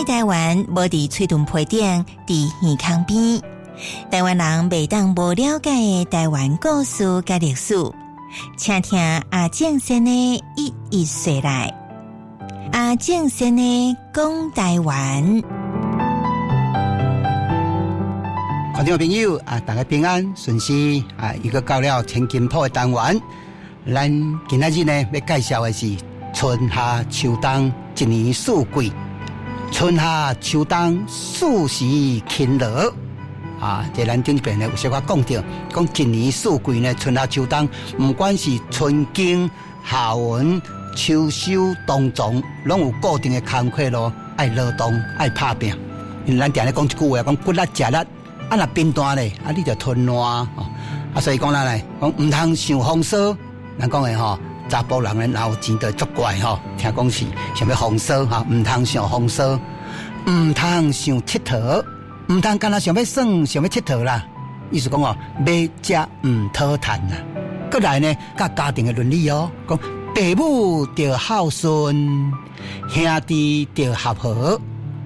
台灣無佇喙唇皮頂，佇耳孔邊。台灣人袂當無了解的台灣故事佮歷史，請聽阿正先的一一說來。阿正先的講台灣。觀眾朋友啊，大家平安順遂啊！又閣到了千金鋪的單元，咱今仔日呢欲介紹的是春夏秋冬一年四季，春夏秋冬四時勤勞啊！這咱頂一遍呢有小可講著，講一年四季呢，春夏秋冬，毋管是春耕、夏耘、秋收、冬藏，攏有固定的工課囉，愛勞動，愛拍拚。因為咱定咧講一句話，講骨力食力，啊若貧惰咧，啊你就吞爛哦。啊，所以講咱咧，講毋通想風騷，咱講的吼，查埔人咧若有錢就作怪吼，聽講是想欲風騷哈，毋通想風騷，毋通想𨑨迌，毋通干焦想欲耍，想欲𨑨迌啦。意思講哦，欲食毋討趁啦。閣來呢，佮家庭的倫理哦，講爸母著孝順，兄弟著合和。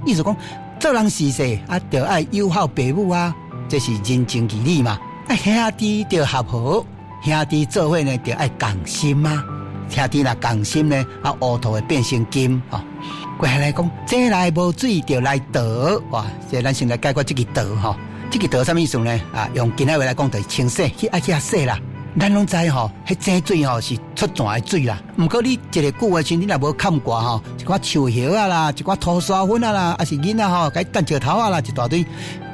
意思講做人事世啊，著愛友好爸母啊，這是人情義理嘛。啊，兄弟著合和，兄弟做伙呢，著愛共心啊。兄弟若共心呢，啊，烏頭會變成金吼。過來講，井內無水就來倒，哇！這咱先來解決這個倒吼。這個倒啥物意思呢？啊，用今仔話來講，就是清洗，去愛去遐洗啦。咱攏知吼，彼井水吼是出泉的水啦。毋過你一個久的時陣，你若無崁蓋吼，一寡樹葉仔啦，一寡塗沙粉仔啦，抑是囡仔吼，共伊擲石頭仔啦，一大堆。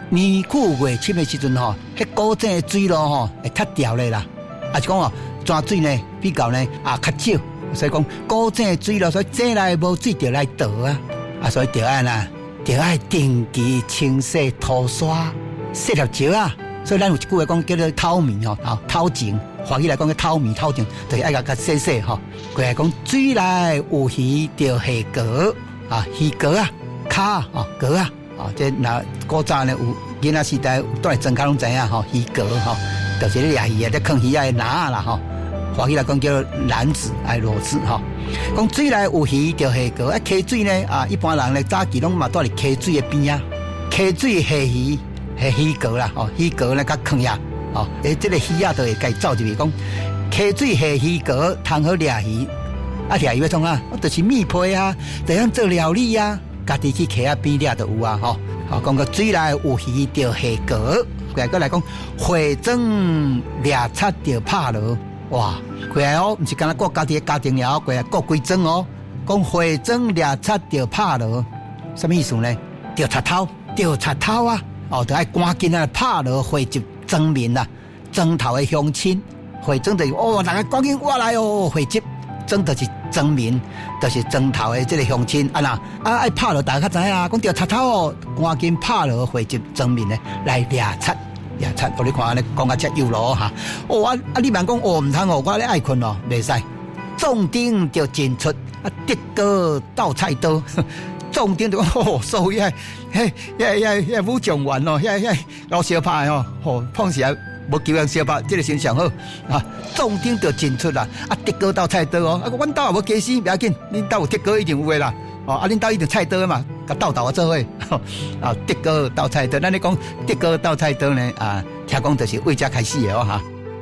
年久月深的時陣吼，彼古井的水路吼會脫掉咧啦。抑是講哦，泉水呢比較呢啊較少，所以講古井的水路，所以井內無水就來倒啊。啊，所以著愛啦，著愛定期清洗塗沙，洗粒石仔。所以咱有一句話講叫做透明吼，啊透淨，華語來講叫透明透淨，就是愛共共洗洗吼。過來講水內有魚就下篙啊，魚篙啊，跤啊，篙啊，哦，這若古早呢有囡仔時代蹛佇莊跤攏知影吼，魚篙吼，就是咧掠魚啊，咧囥魚仔的籃仔啦吼。華語來講叫籃子，愛簍子吼。講水內有魚就下篙，啊溪水呢啊，一般人咧早期攏嘛蹛佇溪水的邊仔，溪水下魚。彼魚篙啦，吼魚篙咧較囥遐，吼，欸，這個魚仔就會共走入去，講溪水下魚篙，通好掠魚，啊掠魚欲創啥？就是糜皮啊，就通做料理啊，家己去溪仔邊掠就有啊，吼，吼講個水內有魚就下篙，過來閣來講火裝掠賊就拍鑼，哇，過來哦，毋是干焦顧家己的家庭爾，過來顧規莊哦，講火裝掠賊就拍鑼，啥物意思呢？著賊偷，著賊偷啊！哦，著愛趕緊啊，拍鑼匯集莊民啊，莊頭的鄉親，匯莊就是哦，大家趕緊挖來哦，匯集莊就是莊民，就是莊頭的這個鄉親啊若啊愛拍鑼，大家較知影啊，講著賊偷哦，趕緊拍鑼匯集莊民呢來掠賊，掠賊，哦，你看按呢講甲遮有路哈，哦啊啊，你萬講哦，毋通哦，我咧愛睏哦，袂使，壯丁著盡出啊，竹篙鬥菜刀。壯丁就講哦，所以遐、彼、遐、遐、遐武狀元哦，遐、遐老相拍的吼，吼，碰時啊無求人相拍，這個先上好啊。壯丁就盡出啦，啊，竹篙鬥菜刀哦，啊，阮兜也無家私，袂要緊，恁兜有竹篙一定有的啦，哦，啊，恁兜一定菜刀嘛，共鬥鬥啊做伙，啊，竹篙鬥菜刀，咱咧講竹篙鬥菜刀呢，啊，聽講就是為這開始的哦，哈。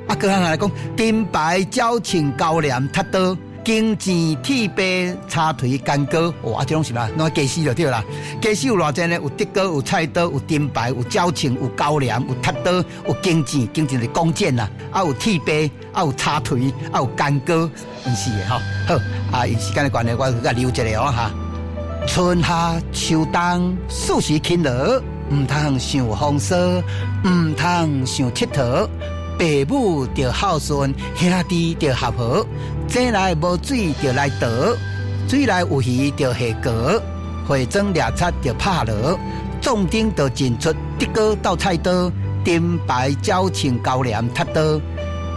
啊，閣較來講，燈牌鳥銃鉤鐮鐵刀。弓箭、鐵臂、叉槌、干戈，哇！這攏是啥？攏家私就對啦。家私有偌濟呢？有竹篙、有菜刀、有燈牌、有鳥銃、有鉤鐮、有鐵刀、有弓箭，弓箭是弓箭啦。啊，有鐵臂，啊有叉槌，啊有干戈，毋是的吼。好，啊，因時間的關係，我閣留一個哦哈。春夏秋冬四時勤勞，毋通想風騷，毋通想𨑨迌。爸母著孝順，兄弟著合和，井內無水就來倒，水內有魚就下篙，火裝掠賊就拍鑼，壯丁就盡出，竹篙鬥菜刀，燈牌鳥銃鉤鐮鐵刀，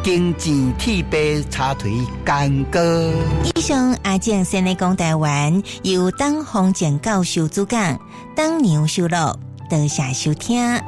弓箭鐵臂叉槌干戈。以上阿正先的講台灣，由董宏正教授主講，董娘收錄，多謝收聽。